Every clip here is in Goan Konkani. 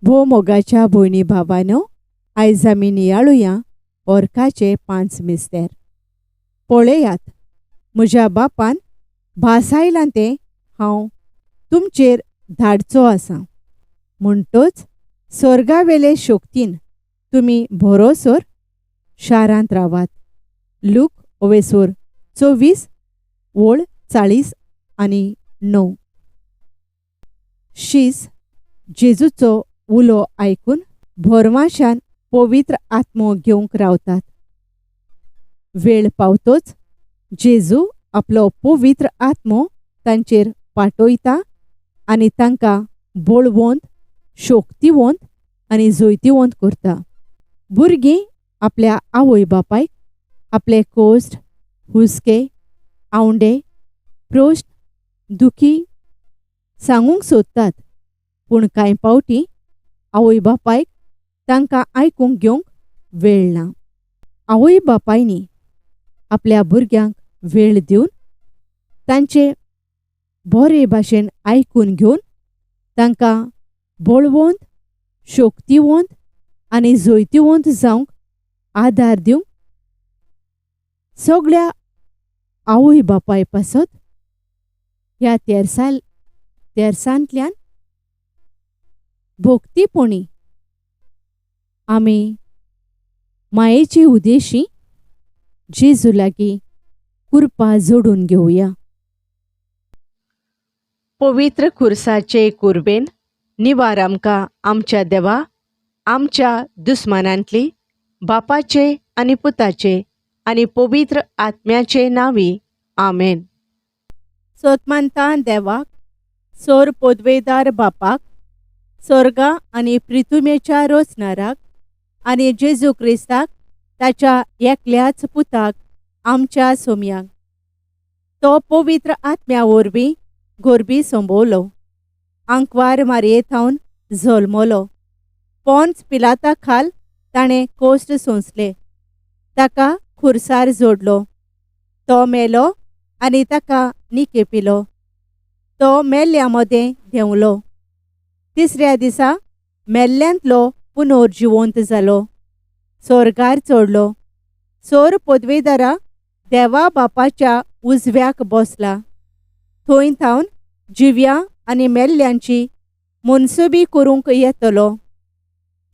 भोव मोगाच्या भयणी भावांनो, आयज आमी नियाळुया ऑर्काचे पांच मिस्तेर. पळयात, म्हज्या बापान भासायलां तें हांव तुमचेर धाडचो आसा. म्हणटच सोर्गावेले शक्तीन तुमी भरोसर शारांत रावात. लूक ओवेसूर 24 ओळ 49. शीस जेजूचो उलो आयकून भरवाशान पवित्र आत्मो घेवंक रावतात. वेळ पावतोच जेजू आपलो पवित्र आत्मो तांचेर पाठयता आनी तांकां बळवंत, शक्तिवंत आनी जैतिवंत करता. भुरगीं आपल्या आवय बापायक आपले कोश्ट, हुस्के, आवंडे, प्रश्न, दुखी सांगूंक सोदतात, पूण कांय पावटी आवय बापायक तांकां आयकूंक घेवंक वेळ ना. आवय बापायनी आपल्या भुरग्यांक वेळ दिवन तांचे बरे भाशेन आयकून घेवन तांकां बळवंत, शक्तिवंत आनी जैतिवंत जावंक आदार दिवंक सगळ्या आवय बापाय पासत ह्या तेरसांतल्यान भक्तीपणी आमी मायेचे उदेशी जेजू लागीं कृपा जोडून घेवया. पवित्र खुर्साचे कुर्बेन निवार आमकां आमच्या देवा, आमच्या दुस्मानांतली, बापाचे आनी पुताचे आनी पवित्र आत्म्याचे नांवी. आमेन. सोतमानता देवाक, सोर पोदवेदार बापाक, सोर्गा आनी प्रिथुमेच्या रोसनाराक आनी जेजू क्रिस्ताक ताच्या एकल्याच पुताक आमच्या सोमयाक, तो पवित्र आत्म्या वरवीं गोरबी संबवलो, आंकवार मारये थावन जल्मलो, पोन्स पिलाता खाल ताणें कोश्ट सोंसले, ताका खुर्सार जोडलो, तो मेलो आनी ताका निकेपिलो, तो मेल्ल्या मदें देंवलो, तिसऱ्या दिसा मेल्ल्यांतलो पुनर्जिवंत जालो, सोर्गार चडलो, सोर पदवेदारा देवा बापाच्या उजव्याक बसला, थंय थावन जिव्या आनी मेल्ल्यांची मनसुबी करूंक येतलो.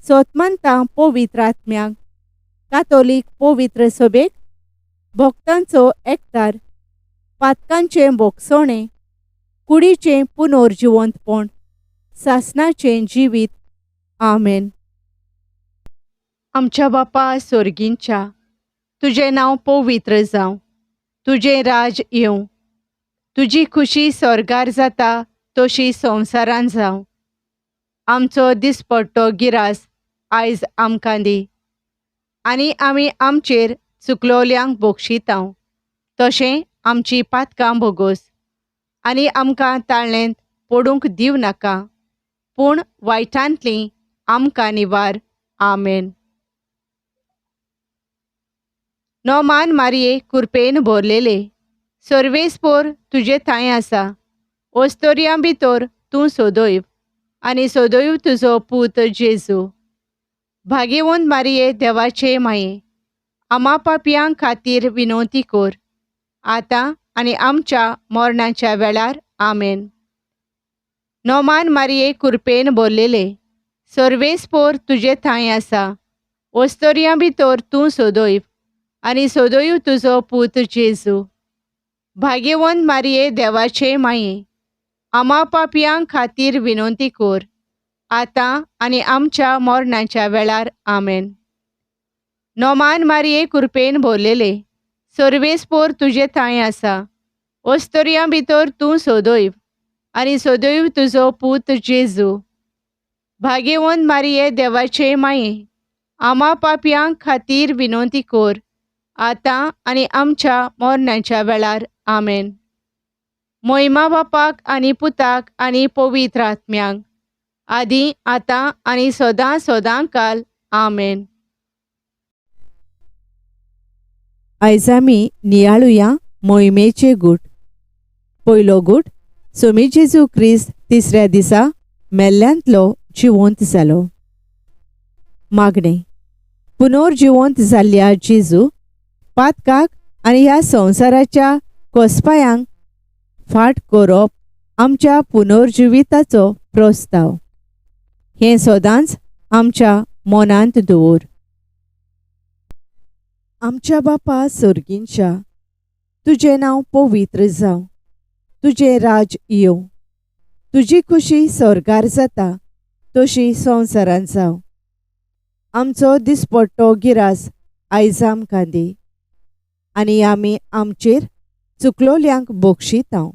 सोतमानता पवित्र आत्म्याक, कातोलीक पवित्र सभेक, भक्तांचो एकतार, पातकांचें भोगसणें, कुडीचें पुनर्जिवंतपण, सासणाचें जिवीत. आमेन. आमच्या बापा सोर्गींच्या, तुजें नांव पवित्र जावं, तुजें राज येवं, तुजी खुशी स्वर्गार जाता तशी संवसारान जावं. आमचो दिसपट्टो गिरास आयज आमकां दी आनी आमी आमचेर चुकलोल्यांक बक्षितांव तशें आमची पातकां भोगोस आनी आमकां ताळ्ळेंत पडूंक दिवं नाका, पूण वायटांतली आमकां निवार. आमेन. नोमान मारये कुरपेन भरलेले, सर्वेस्पोर तुजे थांय आसा, ओस्तोरयां भितर तूं सोदयव आनी सोदयव तुजो पूत जेजू. भागेवंत मारये देवाचे माये, आमा पापयां खातीर विनवती कर, आतां आनी आमच्या मरणाच्या वेळार. आमेन. नोमान मारये कुरपेन भरलेले, सर्वेस्पोर तुजे थांय आसा, ओस्तोरयां भितर तूं सोदयव आनी सोदयव तुजो पूत जेजू. भाग्यवंत मारये देवाचे माये, आमा पापयां खातीर विनवती कर, आतां आनी आमच्या मरणाच्या वेळार. आमेन. नोमान मारये कुरपेन भरलेले, सर्वेस्पोर तुजे थांय आसा, ओस्तोरयां भितर तूं सोदयव आनी सोदयव तुजो पूत जेजू. भाग्यवंत मारये देवाचे माये, आमा पापयां खातीर विनवती कर, आतां आनी आमच्या मरणाच्या वेळार. आमेन. मोहिमा बापाक आनी पुताक आनी पवित्र आत्म्याक, आदी आतां आनी सदां सदां काल. आमेन. आयज आमी नियाळुया मोहिमेचे गूट. पयलो गूट, सोमी जेजू क्रिस्त तिसऱ्या दिसा मेल्ल्यांतलो जिवंत जालो. मागणें. पुनर्जिवंत जाल्ल्या जेजू, पातकाक आनी ह्या संवसाराच्या कोसपायांक फाट करप आमच्या पुनर्जिविताचो प्रस्ताव. हें सदांच आमच्या मनांत दवर. आमच्या बापा सर्गींच्या, तुजें नांव पवित्र जावं, तुजें राज येवं, तुजी खुशी स्वर्गार जाता तशी संवसारांत जावं. आमचो दिसपट्टो गिरास आयज आमकां दी आनी आमी आमचेर चुकलोल्यांक बक्षितांव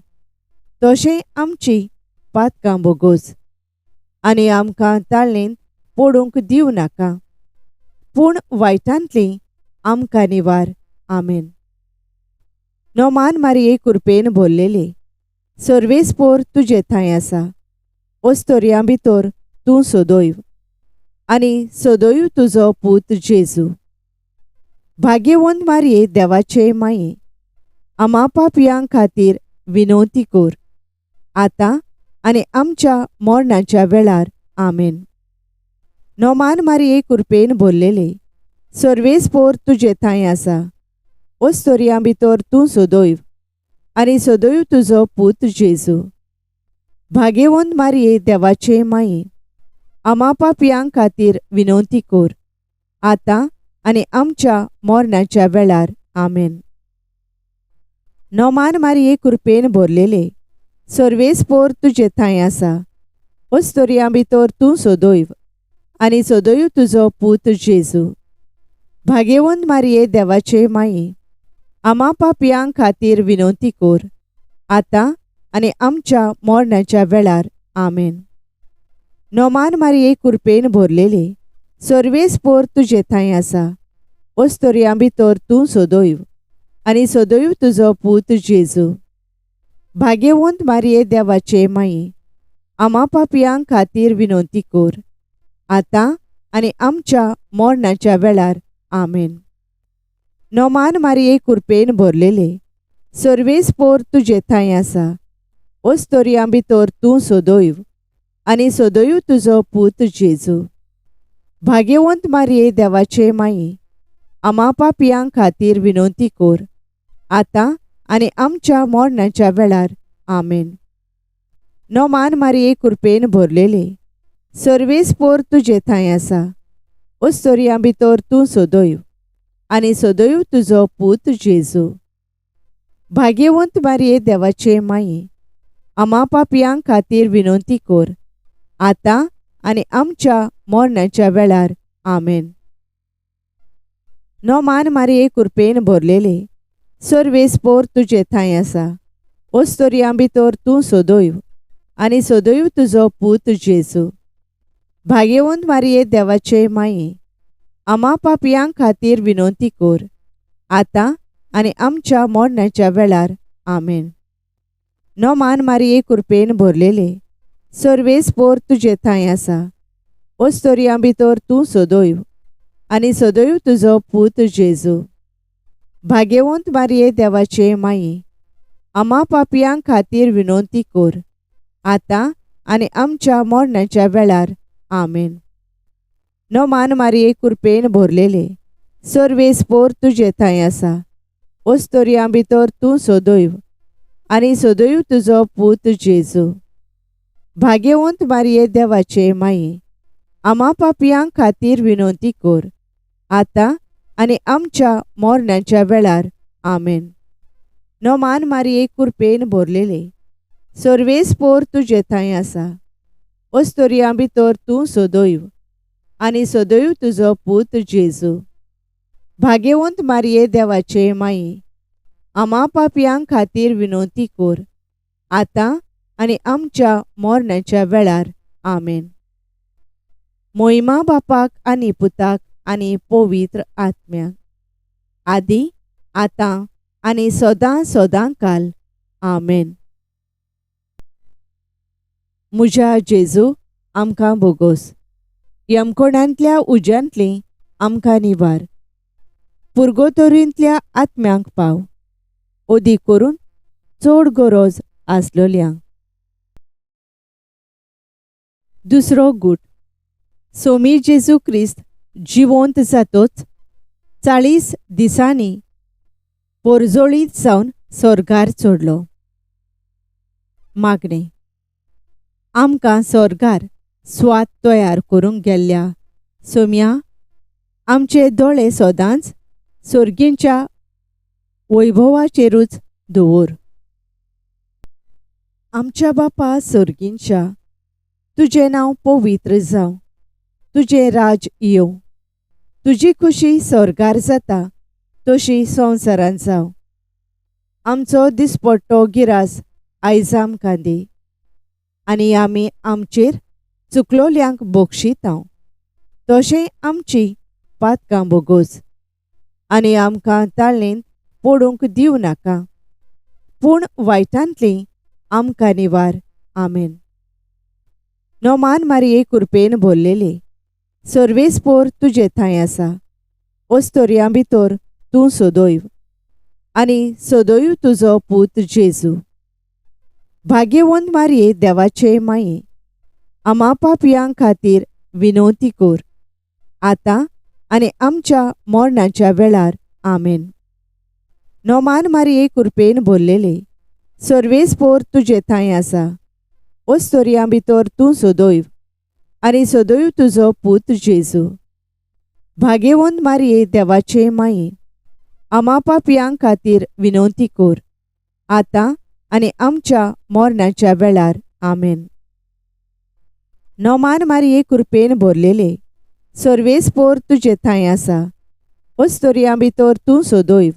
तशें आमची पातकां बोगोस आनी आमकां ताळणेंत पडूंक दिवं नाका, पूण वायटांतली आमकां निवार. आमेन. नोमान मारये कुरपेन भरलेले, सर्वेस्पोर तुजे थंय आसा, ओस्तोरयां भितर तूं सदैव आनी सदैव तुजो पूत जेजू. भाग्यवंत मारये देवाचे माये, आमा पापयां खातीर विनवती कर, आतां आनी आमच्या मरणाच्या वेळार. आमेन. नोमान मारये कुरपेन भरलेले, सर्वेस्पोर तुजे थंय आसा, ओस्तोरयां भितर तूं सदैव आनी सदैव तुजो पूत जेजू. भाग्यवंत मारये देवाचे माये, आमा पापयां खातीर विनवती कर, आतां आनी आमच्या मरणाच्या वेळार. आमेन. नोमान मारये कुरपेन भरलेले, सर्वेस्पोर तुजे थंय आसा, ओस्तोरयां भितर तूं सदैव आनी सदैव तुजो पूत जेजू. भाग्यवंत मारये देवाचे माये, आमा पापयां खातीर विनवती कर, आतां आनी आमच्या मरणाच्या वेळार. आमेन. नोमान मारये कुरपेन भरलेले, सर्वेस्पोर तुजे थंय आसा, ओस्तोरयां भितर तूं सदैव आनी सदैव तुजो पूत जेजू. भाग्यवंत मारये देवाचे माये, आमा पापयां खातीर विनवती कर, आतां आनी आमच्या मरणाच्या वेळार. आमेन. नोमान मारये कुरपेन भरलेले, सर्वेस्पोर तुजे थंय आसा, ओस्तोरयां भितर तूं सदैव आनी सदैव तुजो पूत जेजू. भाग्यवंत मारये देवाचे माये, आमा पापयां खातीर विनवती कर, आतां आनी आमच्या मरणाच्या वेळार. आमेन. नोमान मारये कुरपेन भरलेले, सर्वेस्पोर तुजे थंय आसा, ओस्तोरयां भितर तूं सदैव आनी सदैव तुजो पूत जेजू. भाग्यवंत मारये देवाचे माये, आमा पापयां खातीर विनवती कर, आतां आनी आमच्या मरणाच्या वेळार. आमेन. नोमान मारये कुरपेन भरलेले, सर्वेस्पोर तुजे थंय आसा, ओस्तोरयां भितर तूं सदैव आनी सदैव तुजो पूत जेजू. भाग्यवंत मारये देवाचे माये, आमा पापयां खातीर विनवती कर, आतां आनी आमच्या मरणाच्या वेळार. आमेन. नोमान मारये कुरपेन भरलेले, सर्वेस्पोर तुजे थंय आसा, ओस्तोरयां भितर तूं सदैव आनी सदैव तुजो पूत जेजू. भाग्यवंत मारये देवाचे माये, आमा पापयां खातीर विनवती कर, आतां आनी आमच्या मरणाच्या वेळार. आमेन. नोमान मारये कुरपेन भरलेले, सर्वेस्पोर तुजे थंय आसा, ओस्तोरयां भितर तूं सदैव आनी सदैव तुजो पूत जेजू. भाग्यवंत मारये देवाचे माये, आमा पापयां खातीर विनवती कर, आतां आनी आमच्या मरणाच्या वेळार. आमेन. नोमान मारये कुरपेन भरलेले, सर्वेस्पोर तुजे थंय आसा, ओस्तोरयां भितर तूं सदैव आनी सदैव तुजो पूत जेजू. भाग्यवंत मारये देवाचे माये, आमा पापयां खातीर विनवती कर, आतां आनी आमच्या मरणाच्या वेळार. आमेन. मोहिमा बापाक आनी पुताक आनी पवित्र आत्म्याक, आदी आतां आनी सदां सदां काल. आमेन. म्हज्या जेजू, आमकां बोगोस, यमकोणांतल्या उज्यांतली आमकां निवार, पुर्गोतोरींतल्या आत्म्यांक पाव, अदीक करून चड गरज आसलोल्यांक. दुसरो गूट. सोमी जेजू क्रिस्त जिवंत जातोच 40 दिसांनी पोरजोळीत जावन स्वर्गार चडलो. मागणें. आमकां स्वर्गार स्वाद तयार करूंक गेल्ल्या सोम्या, आमचे दोळे सदांच सर्गींच्या वैभवाचेरूच दवर. आमच्या बापा सर्गींच्या, तुजें नांव पवित्र जावं, तुजें राज येवं, तुजी खुशी स्वर्गार जाता तशी संवसारांत जावं. आमचो दिसपट्टो गिरास आयज आमकां दी, आनी आमी आमचेर चुकलोल्यांक बक्षितांव तशें आमची पातकां बोगोस, आनी आमकां ताळेंत पडूंक दिवं नाका, पूण वायटांतली आमकां निवार. आमेन. नोमान मारिये कुरपेन भरलेले, सर्वेस्पोर तुजे थंय आसा, ओस्तोरयां भितर तूं सदैव आनी सदैव तुजो पूत जेजू. भाग्यवंत मारिये देवाचे माये, आमा पापयां खातीर विनवती कर, आतां आनी आमच्या मरणाच्या वेळार. आमेन. नोमान मारिये कुरपेन भरलेले, सर्वेस्पोर तुजे थंय आसा, ओस्तोरयां भितर तूं सदैव आनी सदैव तुजो पूत जेजू. भाग्यवंत मारिये देवाचे माये, आमा पापयां खातीर विनवती कर, आतां आनी आमच्या मरणाच्या वेळार. आमेन. नोमान मारिये कुरपेन भरलेले, सर्वेस्पोर तुजे थंय आसा, ओस्तोरयां भितर तूं सदैव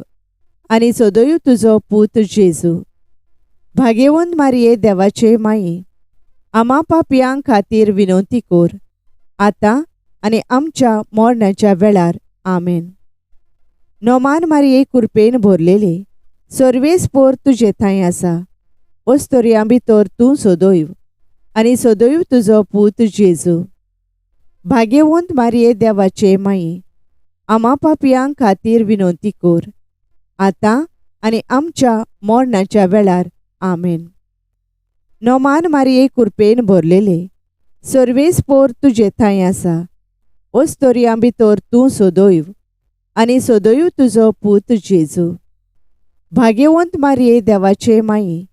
आनी सदैव तुजो पूत जेजू. भाग्यवंत मारिये देवाचे माये, आमा पापयां खातीर विनवती कर, आतां आनी आमच्या मरणाच्या वेळार. आमेन. नोमान मारिये कुरपेन भरलेले, सर्वेस्पोर तुजे थंय आसा, ओस्तोरयां भितर तूं सदैव आनी सदैव तुजो पूत जेजू. भाग्यवंत मारिये देवाचे माये, आमा पापयां खातीर विनवती कर, आतां आनी आमच्या मरणाच्या वेळार. आमेन. नोमान मारिये कुरपेन भरलेले, सर्वेस्पोर तुजे थंय आसा, ओस्तोरयां भितर तूं सदैव आनी सदैव तुजो पूत जेजू. भाग्यवंत मारिये देवाचे माये,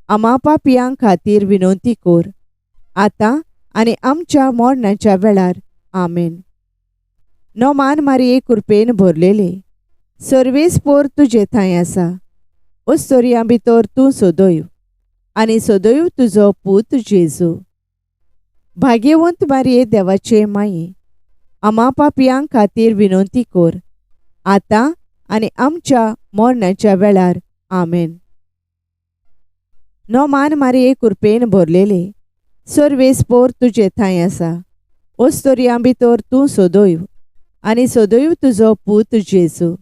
आमा पापयां खातीर विनवती कर, आतां आनी आमच्या मरणाच्या वेळार. आमेन. नोमान मारिये कुरपेन भरलेले, सर्वेस्पोर तुजे थंय आसा, ओस्तोरयां भितर तूं सदैव आनी सदैव तुजो पूत जेजू. भाग्यवंत मारिये देवाचे माये, आमा पापयां खातीर विनवती कर, आतां आनी आमच्या मरणाच्या वेळार. आमेन. नोमान मारिये कुरपेन भरलेले, सर्वेस्पोर तुजे थंय आसा, ओस्तोरयां भितर तूं सदैव आनी सदैव तुजो पूत जेजू.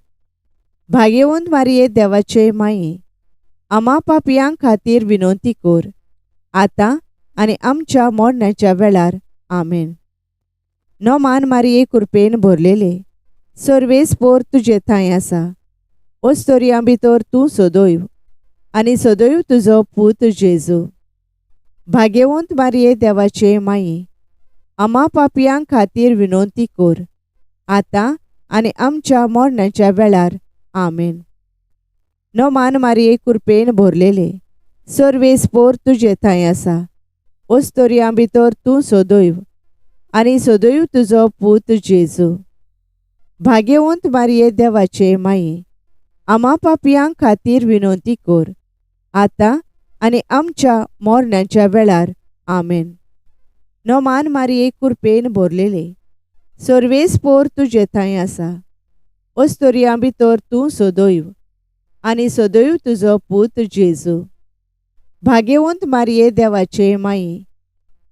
भाग्यवंत मारिये देवाचे माये, आमा पापयां खातीर विनवती कर, आतां आनी आमच्या मरणाच्या वेळार. आमेन. नोमान मारिये कुरपेन भरलेले, सर्वेस्पोर तुजे थंय आसा, ओस्तोरयां भितर तूं सदैव आनी सदैव तुजो पूत जेजू. भाग्यवंत मारिये देवाचे माये, आमा पापयां खातीर विनवती कर, आतां आनी आमच्या मरणाच्या वेळार. आमेन. नोमान मारिये कुरपेन भरलेले, सर्वेस्पोर तुजे थंय आसा, ओस्तोरयां भितर तूं सदैव आनी सदैव तुजो पूत जेजू. भाग्यवंत मारिये देवाचे माये, आमा पापयां खातीर विनवती कर, आतां आनी आमच्या मरणाच्या वेळार. आमेन. नोमान मारिये कुरपेन भरलेले, सर्वेस्पोर तुजे थंय आसा, ओस्तोरयां भितर तूं सदैव आनी सदैव तुजो पूत जेजू. भाग्यवंत मारिये देवाचे माये,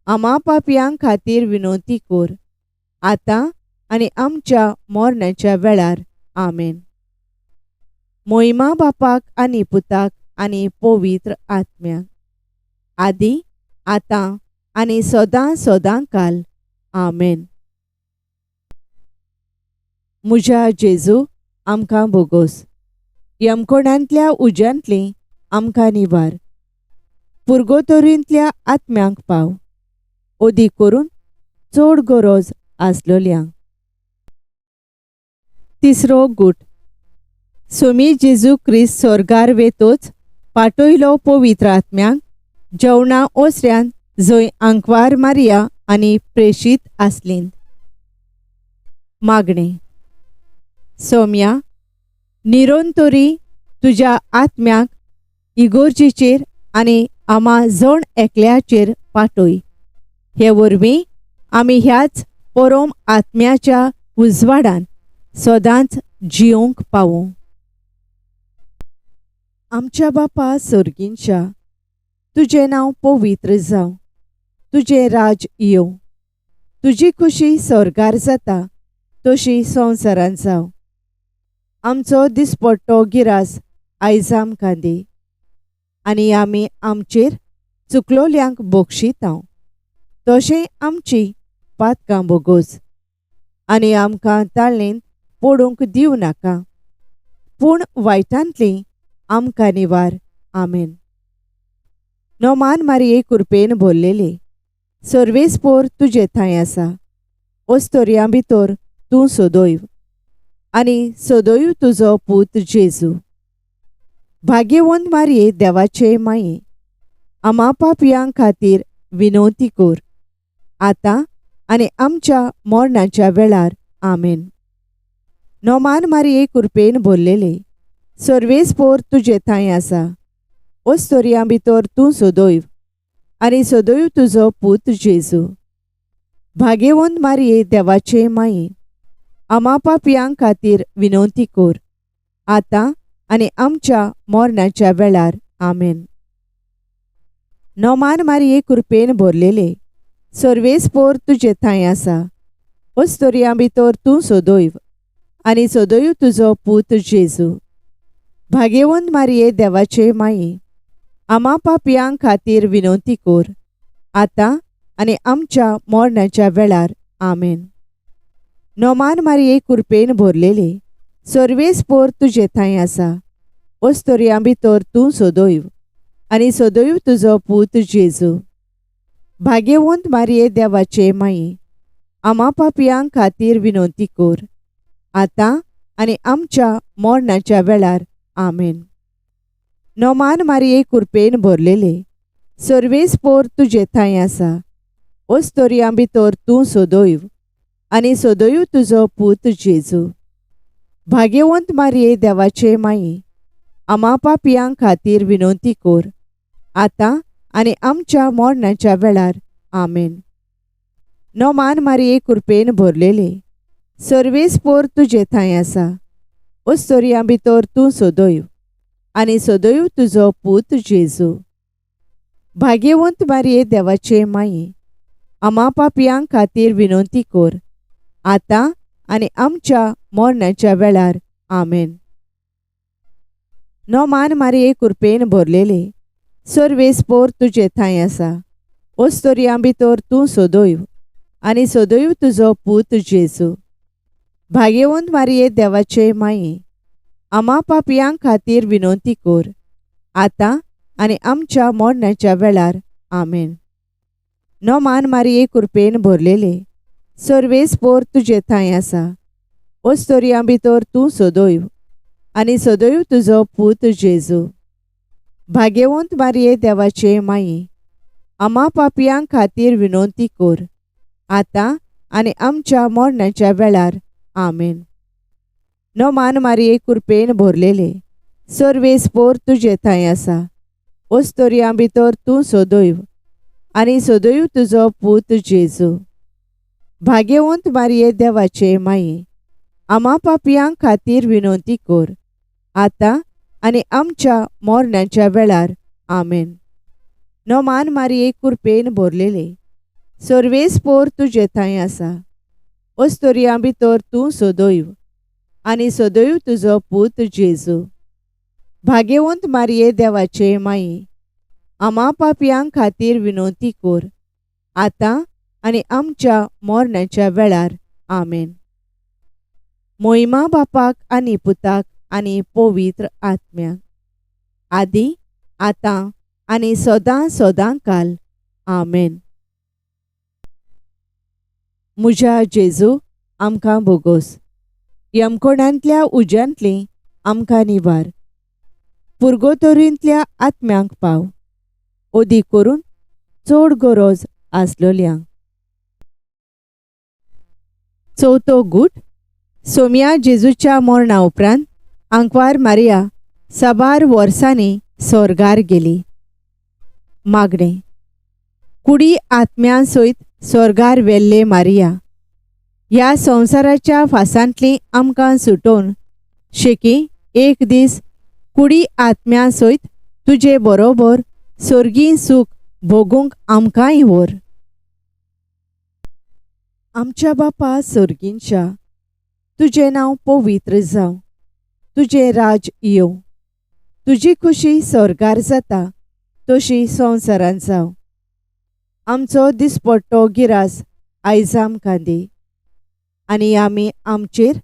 आमा पापयां खातीर विनवती कर, आतां आनी आमच्या मरणाच्या वेळार. आमेन. मोहिमा बापाक आनी पुताक आनी पवित्र आत्म्याक, आदी आतां आनी सदां सदां काल. आमेन. म्हज्या जेजू, आमकां बोगोस, यमकोणांतल्या उज्यांतली आमकां निवार, पुर्गोतोरींतल्या आत्म्यांक पाव, अदीक करून चड गरज आसलोल्यांक. तिसरो गूट. सोमी जेजू क्रिस्त सोर्गार वेतोच पाटयलो पवित्र आत्म्याक जेवणा ओसऱ्यान जंय आंकवार मारिया आनी प्रेशीत आसलीं. मागणें. सोम्या निरोंतरी तुज्या आत्म्याक इगोर्जेचेर आनी आमा जण एकल्याचेर पाटय. हे वरवीं आमी ह्याच परोम आत्म्याच्या उजवाडान सदांच जियोंक पावूं. आमच्या बापा सोर्गींच्या, तुजें नांव पवित्र जावं, तुजें राज येवं, तुजी खुशी सोर्गार जाता तशी संवसारांत जावं. आमचो दिसपट्टो गिरास आयज आमकां दी आनी आमी आमचेर चुकलोल्यांक बक्षितांव तशें आमची पातकां बोगोस आनी आमकां ताळेंत पडूंक दिवं नाका पूण वायटांतली आमकां निवार. आमेन. नोमान मारिये कुरपेन भरलेले सर्वेस्पोर तुजे थंय आसा, ओस्तोरयां भितर तूं सदैव आनी सदैव तुजो पूत जेजू. भाग्यवंत मारिये देवाचे माये, आमा पापयां खातीर विनवती कर आतां आनी आमच्या मरणाच्या वेळार. आमेन. नोमान मारिये कुरपेन भरलेले सर्वेस्पोर तुजे थंय आसा, ओस्तोरयां भितर तूं सदैव आनी सदैव तुजो पूत जेजू. भाग्यवंत मारिये देवाचे माये, आमा पापयां खातीर विनवती कर आतां आनी आमच्या मरणाच्या वेळार. आमेन. नोमान मारिये कुरपेन भरलेले सर्वेस्पोर तुजे थंय आसा, ओस्तोरयां भितर तूं सदैव आनी सदैव तुजो पूत जेजू. भाग्यवंत मारिये देवाचे माये, आमा पापयां खातीर विनवती कर आतां आनी आमच्या मरणाच्या वेळार. आमेन. नोमान मारिये कुरपेन भरलेले सर्वेस्पोर तुजे थंय आसा, ओस्तोरयां भितर तूं सदैव आनी सदैव तुजो पूत जेजू. भाग्यवंत मारिये देवाचे माये, आमा पापयां खातीर विनवती कर आतां आनी आमच्या मरणाच्या वेळार. आमेन. नोमान मारिये कुरपेन भरलेले सर्वेस्पोर तुजे थंय आसा, ओस्तोरयां भितर तूं सदैव आनी सदैव तुजो पूत जेजू. भाग्यवंत मारिये देवाचे माये, आमा पापयां खातीर विनवती कर आतां आनी आमच्या मरणाच्या वेळार. आमेन. नोमान मारिये कुरपेन भरलेले सर्वेस्पोर तुजे थंय आसा, ओस्तोरयां भितर तूं सदैव आनी सदैव तुजो पूत जेजू. भाग्यवंत मारिये देवाचे माये, आमा पापयां खातीर विनवती कर आतां आनी आमच्या मरणाच्या वेळार. आमेन. नोमान मारिये कुरपेन भरलेले सर्वेस्पोर तुजे थंय आसा, ओस्तोरयां भितर तूं सदैव आनी सदैव तुजो पूत जेजू. भाग्यवंत मारिये देवाचे माये, आमा पापयां खातीर विनवती कर आतां आनी आमच्या मरणाच्या वेळार. आमेन. नोमान मारिये कुरपेन भरलेले सर्वेस्पोर तुजे थंय आसा, ओस्तोरयां भितर तूं सदैव आनी सदैव तुजो पूत जेजू. भाग्यवंत मारिये देवाचे माये, आमा पापयां खातीर विनवती कर आतां आनी आमच्या मरणाच्या वेळार. आमेन. नोमान मारिये कुरपेन भरलेले सर्वेस्पोर तुजे थंय आसा, ओस्तोरयां भितर तूं सदैव आनी सदैव तुजो पूत जेजू. भाग्यवंत मारिये देवाचे माये, आमा पापयां खातीर विनवती कर आतां आनी आमच्या मरणाच्या वेळार. आमेन. नोमान मारिये कुरपेन भरलेले सर्वेस्पोर तुजे थंय आसा, ओस्तोरयां भितर तूं सदैव आनी सदैव तुजो पूत जेजू. भाग्यवंत मारिये देवाचे माये, आमा पापयां खातीर विनवती कर आतां आनी आमच्या मरणाच्या वेळार. आमेन. मोहिमा बापाक आनी पुताक आनी पवित्र आत्म्याक, आदी आतां आनी सदां सदां काल. आमेन. म्हज्या जेजू आमकां भोगोस. यमकोणांतल्या उज्यांतली आमकां निवार. पुर्गोतोरींतल्या आत्म्यांक पाव, ओदी करून चड गरज आसलोल्यांक. चवथो गूट सोम्या जेजूच्या मरणा उपरांत आंकवार मारिया साबार वर्सांनी सोर्गार गेली. मागणें. कुडी आत्म्या सयत सोर्गार वेल्ले मारिया, ह्या संवसाराच्या फासांतली आमकां सुटोवन शेकी एक दीस कुडी आत्म्या सयत तुजे बरोबर सोर्गी सूख भोगूंक आमकांय व्हर. आमच्या बापा सोर्गींच्या, तुजें नांव पवित्र जावं, तुजें राज येवं, तुजी खुशी सोर्गार जाता तशी संवसारांत जावं. आमचो दिसपट्टो गिरास आयज आमकां दी, आनी आमी आमचेर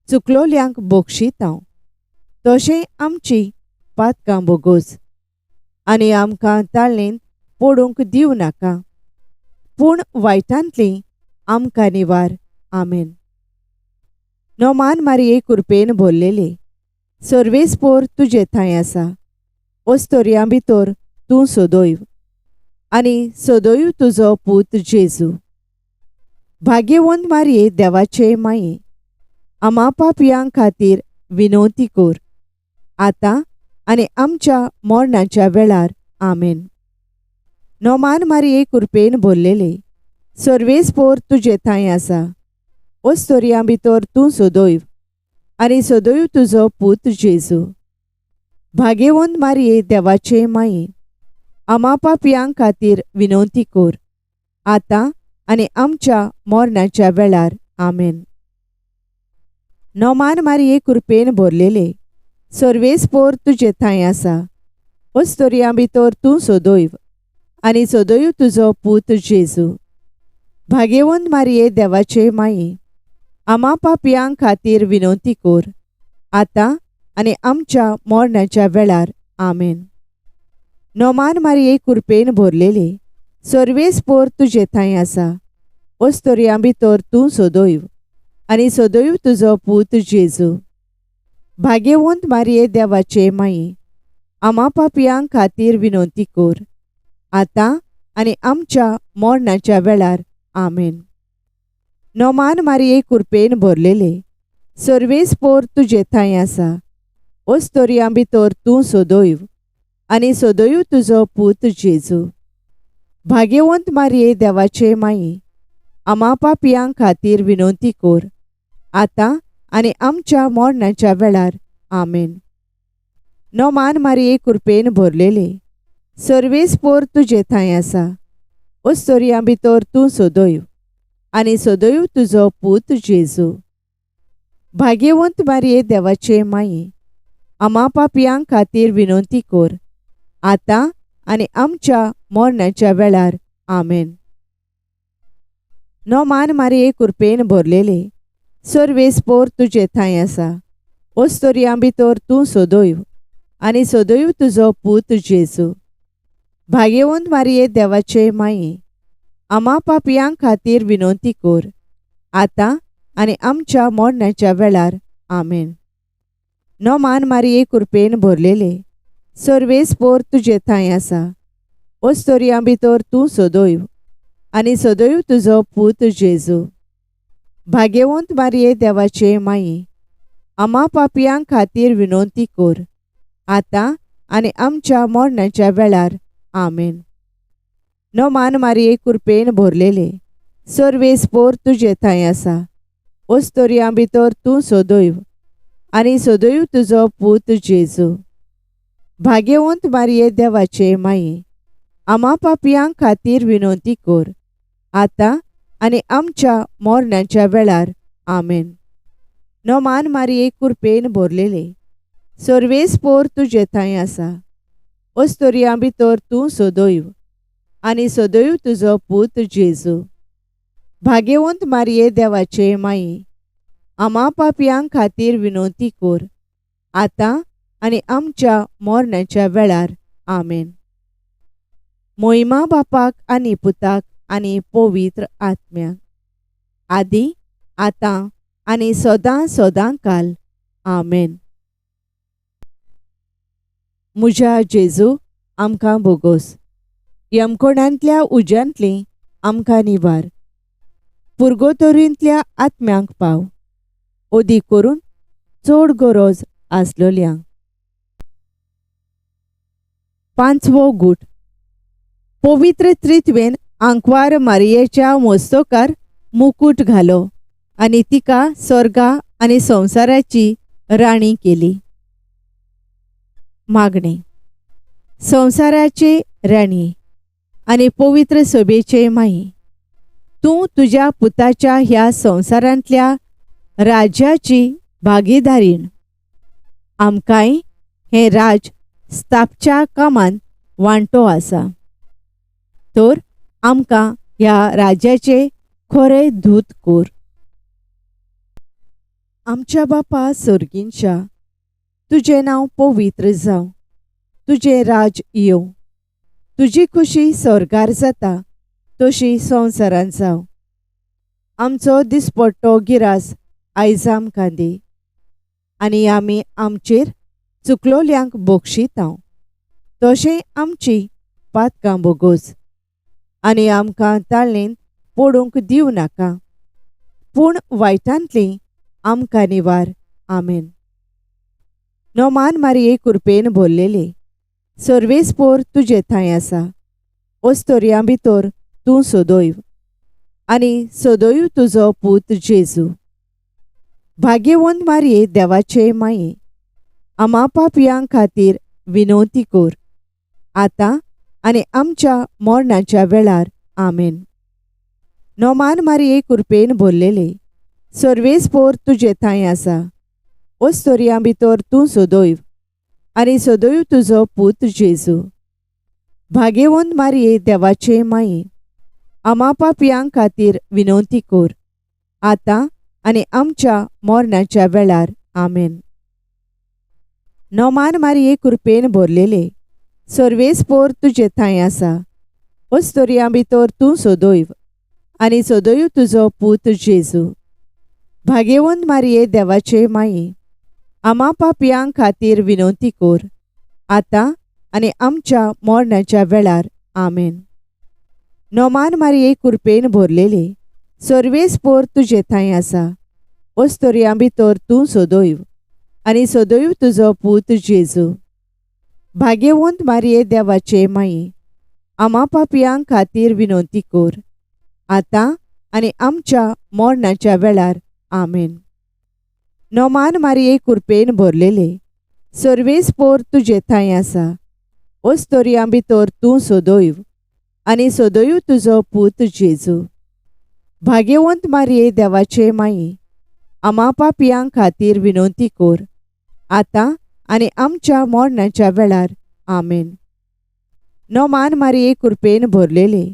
चुकलोल्यांक बक्षितांव तशें आमची पातकां भोगोस, आनी आमकां ताळणेंत पडूंक दिवं नाका, पूण वायटांतली आमकां निवार. आमेन. नोमान मारिये कुरपेन भरलेले, सर्वेस्पोर तुजे थंय आसा, ओस्तोरयां भितर तूं सदैव आनी सदैव तुजो पूत जेजू. भाग्यवंत मारिये देवाचे माये, आमा पापयां खातीर विनवती कर, आतां आनी आमच्या मरणाच्या वेळार. आमेन. नोमान मारिये कुरपेन भरलेले, सर्वेस्पोर तुजे थंय आसा, ओस्तोरयां भितर तूं सदैव आनी सदैव तुजो पूत जेजू. भाग्यवंत मारिये देवाचे माये, आमा पापयां खातीर विनवती कर, आतां आनी आमच्या मरणाच्या वेळार. आमेन. नोमान मारिये कुरपेन भरलेले, सर्वेस्पोर तुजे थंय आसा, ओस्तोरयां भितर तूं सदैव आनी सदैव तुजो पूत जेजू. भाग्यवंत मारिये देवाचे माये, आमा पापयां खातीर विनवती कर, आतां आनी आमच्या मरणाच्या वेळार. आमेन. नोमान मारिये कुरपेन भरलेले, सर्वेस्पोर तुजे थंय आसा, ओस्तोरयां भितर तूं सदैव आनी सदैव तुजो पूत जेजू. भाग्यवंत मारिये देवाचे माये, आमा पापयां खातीर विनवती कर, आतां आनी आमच्या मरणाच्या वेळार. आमेन. नोमान मारिये कुरपेन भरलेले, सर्वेस्पोर तुजे थंय आसा, ओस्तोरयां भितर तूं सदैव आनी सदैव तुजो पूत जेजू. भाग्यवंत मारिये देवाचे माये, आमा पापयां खातीर विनवती कर, आतां आनी आमच्या मरणाच्या वेळार. आमेन. नोमान मारिये कुरपेन भरलेले, सर्वेस्पोर तुजे थंय आसा, ओस्तोरयां भितर तूं सदैव आनी सदैव तुजो पूत जेजू. भाग्यवंत मारिये देवाचे माये, आमा पापयां खातीर विनवती कर, आतां आनी आमच्या मरणाच्या वेळार. आमेन. नोमान मारिये कुरपेन भरलेले, सर्वेस्पोर तुजे थंय आसा, ओस्तोरयां भितर तूं सदैव आनी सदैव तुजो पूत जेजू. भाग्यवंत मारिये देवाचे माये, आमा पापयां खातीर विनवती कर, आतां आनी आमच्या मरणाच्या वेळार. आमेन. नोमान मारिये कुरपेन भरलेले, सर्वेस्पोर तुजे थंय आसा, ओस्तोरयां भितर तूं सदैव आनी सदैव तुजो पूत जेजू. भाग्यवंत मारिये देवाचे माये, आमा पापयां खातीर विनवती कर, आतां आनी आमच्या मरणाच्या वेळार. आमेन. नोमान मारिये कुरपेन भरलेले, सर्वेस्पोर तुजे थंय आसा, ओस्तोरयां भितर तूं सदैव आनी सदैव तुजो पूत जेजू. भाग्यवंत मारिये देवाचे माये, आमा पापयां खातीर विनवती कर, आतां आनी आमच्या मरणाच्या वेळार. आमेन. नोमान मारिये कुरपेन भरलेले, सर्वेस्पोर तुजे थंय आसा, ओस्तोरयां भितर तूं सदैव आनी सदैव तुजो पूत जेजू. भाग्यवंत मारिये देवाचे माये, आमा पापयां खातीर विनवती कर, आतां आनी आमच्या मरणाच्या वेळार. आमेन. मोहिमा बापाक आनी पुताक आनी पवित्र आत्म्याक, आदी, आतां आनी सदां सदां काल. आमेन. म्हज्या जेजू, आमकां बोगोस. यमकोणांतल्या उज्यांतली आमकां निवार. पुर्गोतोरींतल्या आत्म्यांक पाव, ओदी करून चड गरज आसलोल्यांक. पांचवो गूट. पवित्र त्रित्वेन आंकवार मारियेच्या मोस्तकार मुकूट घालो आनी तिका स्वर्गा आनी संवसाराची राणी केली. मागणें. संवसाराचे राणी आनी पवित्र सभेचे माई, तूं तुज्या पुताच्या ह्या संवसारांतल्या राज्याची भागीदारीण. आमकांय हें राज स्थापच्या कामांत वांटो आसा, तर आमकां ह्या राज्याचे खरे दूत कोर. आमच्या बापा सर्गींच्या, तुजें नांव पवित्र जावं, तुजें राज येवं, तुजी खुशी स्वर्गार जाता तशी संवसारांत जावं. आमचो दिसपट्टो गिरास आयज आमकां दी, आनी आमी आमचेर चुकलोल्यांक बक्षितांव तशें आमची पातकां बोगोस, आनी आमकां ताळणेंत पडूंक दिवं नाका, पूण वायटांतली आमकां निवार. आमेन. नोमान मारिये कुरपेन भरलेले, सर्वेस्पोर तुजे थंय आसा, ओस्तोरयां भितर तूं सदैव आनी सदैव तुजो पूत जेजू. भाग्यवंत मारिये देवाचे माये, आमा पापयां खातीर विनवती कर, आतां आनी आमच्या मरणाच्या वेळार. आमेन. नोमान मारिये कुरपेन भरलेले, सर्वेस्पोर तुजे थंय आसा, ओस्तोरयां भितर तूं सदैव आनी सदैव तुजो पूत जेजू. भाग्यवंत मारिये देवाचे माये, आमा पापयां खातीर विनवती कर, आतां आनी आमच्या मरणाच्या वेळार. आमेन. नोमान मारिये कुरपेन भरलेले, सर्वेस्पोर तुजे थंय आसा, ओस्तोरयां भितर तूं सदैव आनी सदैव तुजो पूत जेजू. भाग्यवंत मारिये देवाचे माये, आमा पापयां खातीर विनवती कर, आतां आनी आमच्या मरणाच्या वेळार. आमेन. नोमान मारिये कुरपेन भरलेले, सर्वेस्पोर तुजे थंय आसा, ओस्तोरयां भितर तूं सदैव आनी सदैव तुजो पूत जेजू. भाग्यवंत मारिये देवाचे माये, आमा पापयां खातीर विनवती कर, आतां आनी आमच्या मरणाच्या वेळार. आमेन. नोमान मारिये कुरपेन भरलेले, सर्वेस्पोर तुजे थंय आसा, ओस्तोरयां भितर तूं सदैव आनी सदैव तुजो पूत जेजू. भाग्यवंत मारिये देवाचे माये, आमा पापयां खातीर विनवती कर, आतां आनी आमच्या मरणाच्या वेळार. आमेन. नोमान मारिये कुरपेन भरलेले,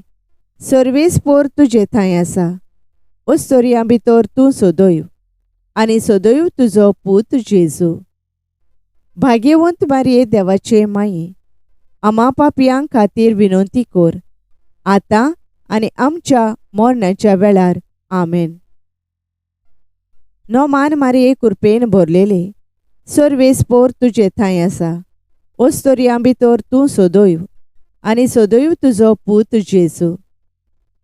सर्वेस्पोर तुजे थंय आसा, ओस्तोरयां भितर तूं सदैव आनी सदैव तुजो पूत जेजू. भाग्यवंत मारिये देवाचे माये, आमा पापयां खातीर विनवती कर, आतां आनी आमच्या मरणाच्या वेळार. आमेन. नोमान मारिये कुरपेन भरलेले, सर्वेस्पोर तुजे थंय आसा, ओस्तोरयां भितर तूं सदैव आनी सदैव तुजो पूत जेजू.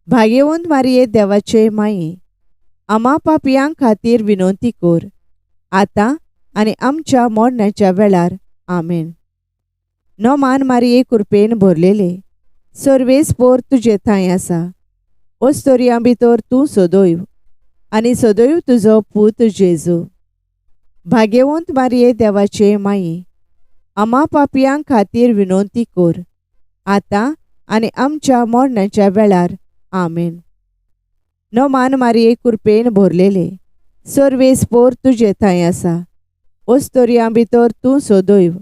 भाग्यवंत मारिये देवाचे माये, आमा पापयां खातीर विनवती कर, आतां आनी आमच्या मरणाच्या वेळार. आमेन. नोमान मारिये कुरपेन भरलेले, सर्वेस्पोर तुजे थंय आसा, ओस्तोरयां भितर तूं सदैव आनी सदैव तुजो पूत जेजू. भाग्यवंत मारिये देवाचे माये, आमा पापयां खातीर विनवती कर, आतां आनी आमच्या मरणाच्या वेळार. आमेन. नोमान मारिये कुरपेन भरलेले, सर्वेस्पोर तुजे थंय आसा, ओस्तोरयां भितर तूं सदैव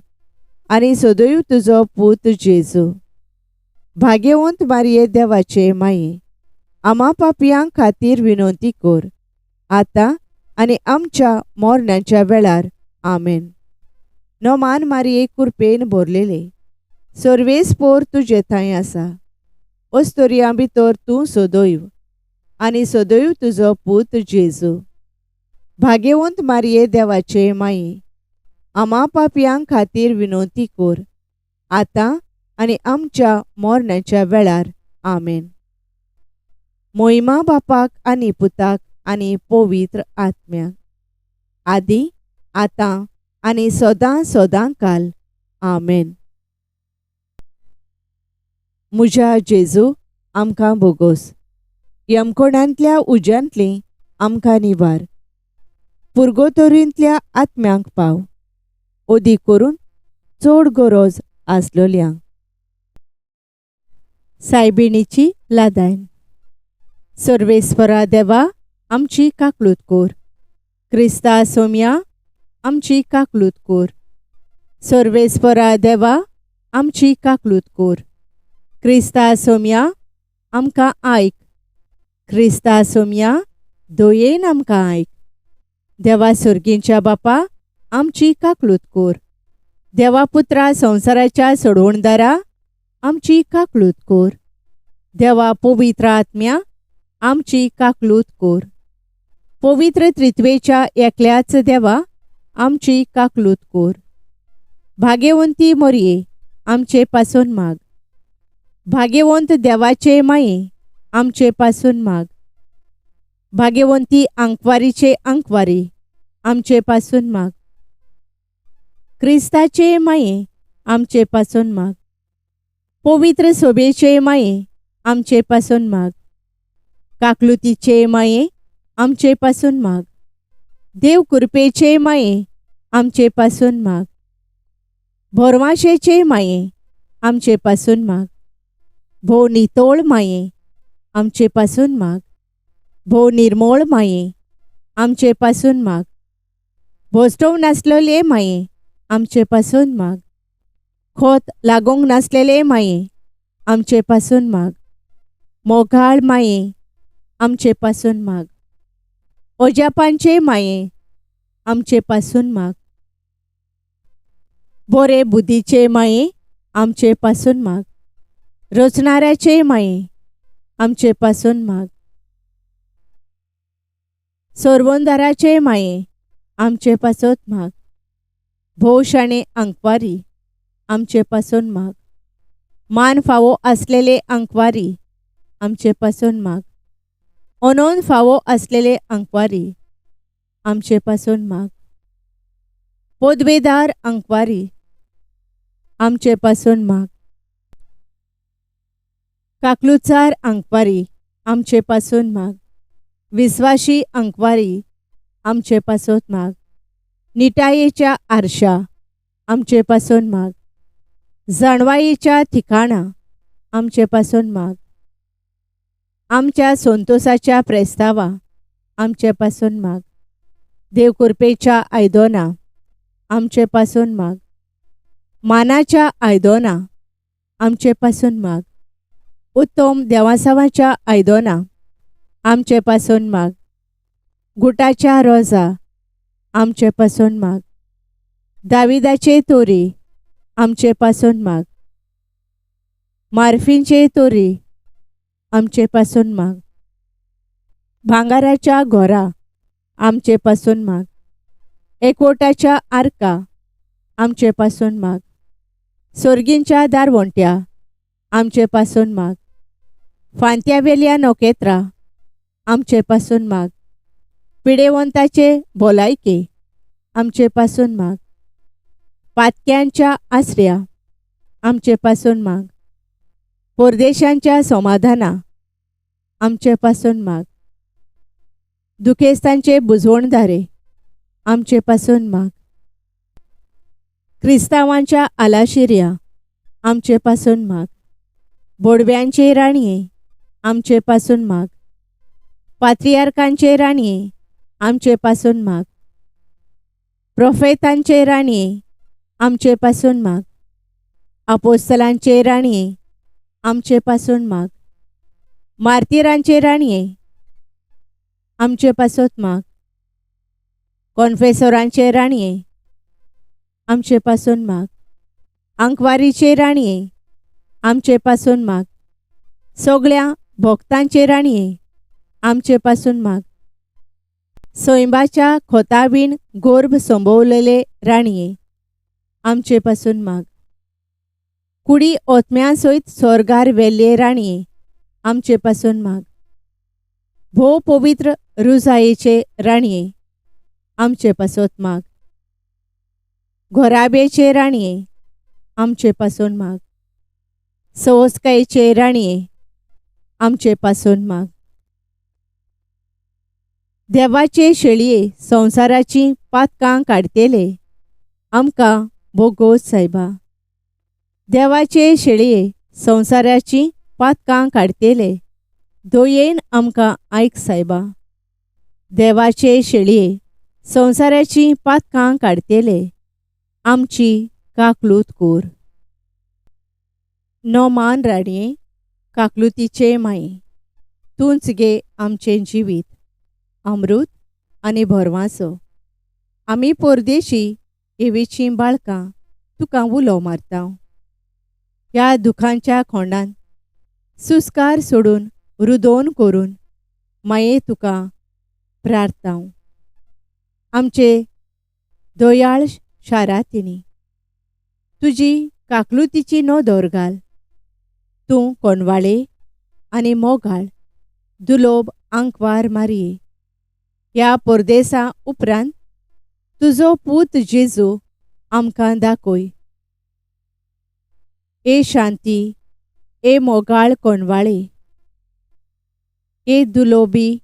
आनी सदैव तुजो पूत जेजू. भाग्यवंत मारिये देवाचे माये, आमा पापयां खातीर विनवती कर, आतां आनी आमच्या मरणाच्या वेळार. आमेन. नोमान मारिये कुरपेन भरलेले, सर्वेस्पोर तुजे थंय आसा, ओस्तोरयां भितर तूं सदैव आनी सदैव तुजो पूत जेजू. भाग्यवंत मारये देवाचे माये, आमा पापयां खातीर विनवती कर, आतां आनी आमच्या मरणाच्या वेळार. आमेन. मोहिमा बापाक आनी पुताक आनी पवित्र आत्म्याक, आदी आतां आनी सदां सदां काल. आमेन. म्हज्या जेजू, आमकां बोगोस. यमकोणांतल्या उज्यांतली आमकां निवार. पुर्गोतोरींतल्या आत्म्यांक पाव, अदीक करून चड गरज आसलोल्यांक. सायबिणीची लादायन. सर्वेस्परा देवा, आमची काकलूत कोर. क्रिस्ता सोम्या, आमची काकलूत कोर. सर्वेस्परा देवा, आमची काकलूत कोर. क्रिस्ता सोम्या, आमकां आयक. क्रिस्ता सोम्या, दयेन आमकां आयक. देवा सर्गींच्या बापा, आमची काकलूत कोर. देवा पुत्रा संवसाराच्या सोडवणदारा, आमची काकलूत कोर. देवा पवित्र आत्म्या, आमची काकलूत कोर. पवित्र त्रित्वेच्या एकल्याच देवा, आमची काकलूत कोर. भाग्यवंती मोरये, आमचे पासून माग. भाग्यवंत देवाचे माये, आमचे पासून माग. भाग्यवंती आंकवारीचे आंकवारी, आमचे पासून माग. क्रिस्ताचे माये, आमचे पासून माग. पवित्र सोबेचे माये, आमचे पासून माग. काकलुतीचे माये, आमचे पासून माग. देव कृपेचे माये, आमचे पासून माग. भोरवाशेचे माये, आमचे पासून माग. भोव नितोळ माये, आमचे पासून माग. भोव निर्मोळ माये, आमचे पासून माग. भोसटोव नासलेले माये, आमचे पासून माग. खोत लागूंक नासलेले माये, आमचे पासून माग. मोगाळ माये, आमचे पासून माग. ओजापांचे माये, आमचे पासून माग. बोरे बुद्धीचे माये, आमचे पासून माग. रचणाऱ्याचे माये, आमचे पासून माग. सोरवंदाराचे माये, आमचे पासत माग. भोव शाणे आंकवारी, आमचे पासून माग. मान फावो आसलेले आंकवारी, आमचे पासून माग. अनोन फावो आसलेले आंकवारी, आमचे पासून माग. पदवेदार आंकवारी, आमचे पासून माग. काकलुचार आंकवारी, आमचे पासून माग. विस्वाशी आंकवारी, आमचे पासत माग. निटायेच्या आरशा, आमचे पासून माग. जाणवायेच्या ठिकाणा, आमचे पासून माग. आमच्या संतोसाच्या प्रेस्तावा, आमचे पासून माग. देव कृपेच्या आयदोना, आमचे पासून माग. मानाच्या आयदोना, आमचे पासून माग. उत्तम देवासावाच्या आयदोना, आमचे पासून माग. गुटाच्या रोजा, आमचे पासून माग. दाविदाचे तोरी, आमचे पासून माग. मार्फींचे तोरी, आमचे पासून माग. भांगाराच्या घोरा, आमचे पासून माग. एकवटाच्या आर्का, आमचे पासून माग. सोर्गींच्या दारवंट्या, आमचे पासून माग. फांत्यावेल्या नखेत्रां, आमचे पासून माग. पिडेवंताचे भलायके, आमचे पासून माग. पातक्यांच्या आसऱ्या, आमचे पासून माग. परदेशांच्या समाधाना, आमचे पासून माग. दुखेस्तांचे बुजवणदारे, आमचे पासून माग. क्रिस्तांवांच्या आलाशिऱ्या, आमचे पासून माग. बोडव्यांचे राणये, आमचे पासून माग. पात्रियार्कांचे राणये, आमचे पासून माग. प्रोफेतांचे राणये, आमचे पासून माग. आपोस्तलांचे राणये, आमचे पासून माग. मार्तिरांचे राणये, आमचे पासत माग. कॉन्फेसोरांचे राणये, आमचे पासून माग. आंकवारीचे राणये, आमचे पासून माग. सगळ्या भक्तांचे राणये, आमचे पासून माग. सैंबाच्या खोतावीण गोर्भ संभवलेले राणये, आमचे पासून माग. कुडी ओतम्या सयत स्वर्गार वेल्ले राणये, आमचे पासून माग. भोव पवित्र रुजायेचे राणये, आमचे पासत माग. घोराब्याचे राणये, आमचे पासून माग. सवस्कायेचे राणये, आमचे पासून माग. देवाचे शेळये संवसाराची पातकां काडटेले, आमकां भोगोस सायबा. देवाचे शेळये संवसाराची पातकां काडटेले, दयेन आमकां आयक सायबा. देवाचे शेळये संवसाराची पातकां काडटेले, आमची काकलूत कोर. नोमान राणये, काकलुतीचे माये, तूंच गे आमचें जिवीत, अमृत आनी भरवांसो. आमी परदेशी एवेचीं बाळकां तुका उलो मारता. ह्या दुखांच्या खोंडान सुस्कार सोडून रुदोन करून माये तुका प्रार्थना. आमचे दयाळ शारातिनी तुजी काकलुतीची नदर घाल. तूं कोणवाळे आनी मोगाळ दुलोब आंकवार मारये. ह्या परदेसा उपरांत तुजो पूत जेजू आमकां दाखय. ए शांती, ए मोगाळ कोणवाळे, ए दुलोबी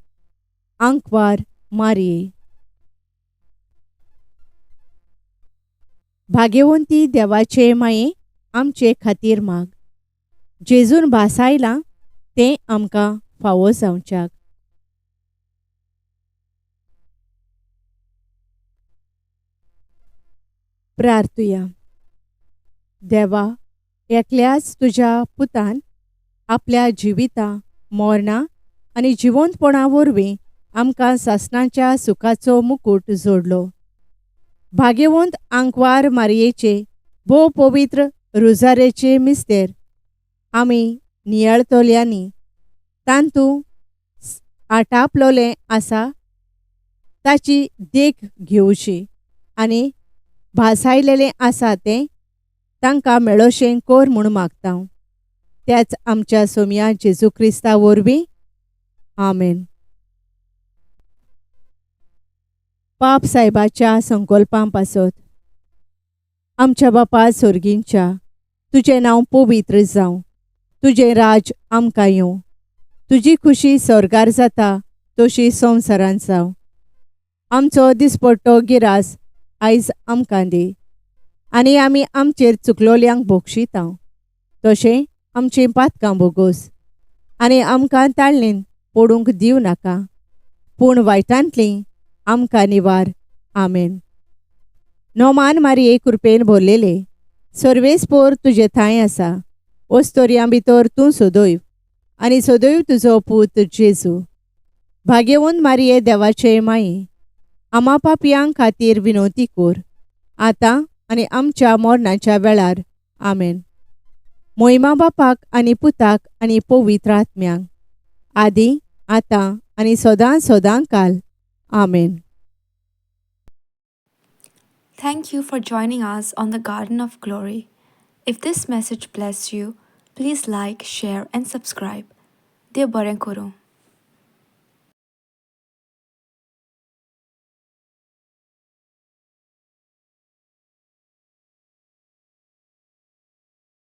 आंकवार मारये. भाग्यवंती देवाचे माये, आमचे खातीर माग. जेजून भासायलां तें आमकां फावो जावच्याक. प्रार्थुया. देवा, एकल्याच तुज्या पुतान आपल्या जिविता मरणां आनी जिवंतपणा वरवीं आमकां सासणाच्या सुखाचो मुकूट जोडलो. भाग्यवंत आंकवार मारयेचे भोव पवित्र रुजारेचे मिस्तेर आमी नियाळतल्यांनी तांतू आटापलोलें आसा ताची देख घेवची आनी भासायलेलें आसा तें तांकां मेळोशें कोर म्हूण मागता. त्याच आमच्या सोमया जेजू क्रिस्ता वरवीं. आमेन. पाप सायबाच्या संकल्पां पासत. आमच्या बापा सोर्गींच्या, तुजें नांव पवित्र जावं, तुजें राज आमकां येवं, तुजी खुशी स्वर्गार जाता तशी संवसारांत जावं. आमचो दिसपट्टो गिरास आयज आमकां दी आनी आमी आमचेर चुकलोल्यांक भोगशिता तशें आमचीं पातकां भोगोस आनी आमकां ताळणेन पडूंक दिवं नाका, पूण वायटांतलीं आमकां निवार. आमेन. नोमान मारये कृपेन भरलेले, सर्वेस्पोर तुजे थांय आसा. ओस्तोरयां भितर तूं सदैव आनी सदैव तुजो पूत जेजू. भाग्यवंत मारये देवाचे माये, आमा पापयां खातीर विनवती कोर, आतां आनी आमच्या मरणाच्या वेळार. आमेन. मोहिमा बापाक आनी पुताक आनी पवित्र आत्म्यांक, आदी आतां आनी सदां सदां काल. आमेन. Thank you for joining us on the Garden of Glory. If this message blessed you, please like, share, and subscribe. देव बरें करूं.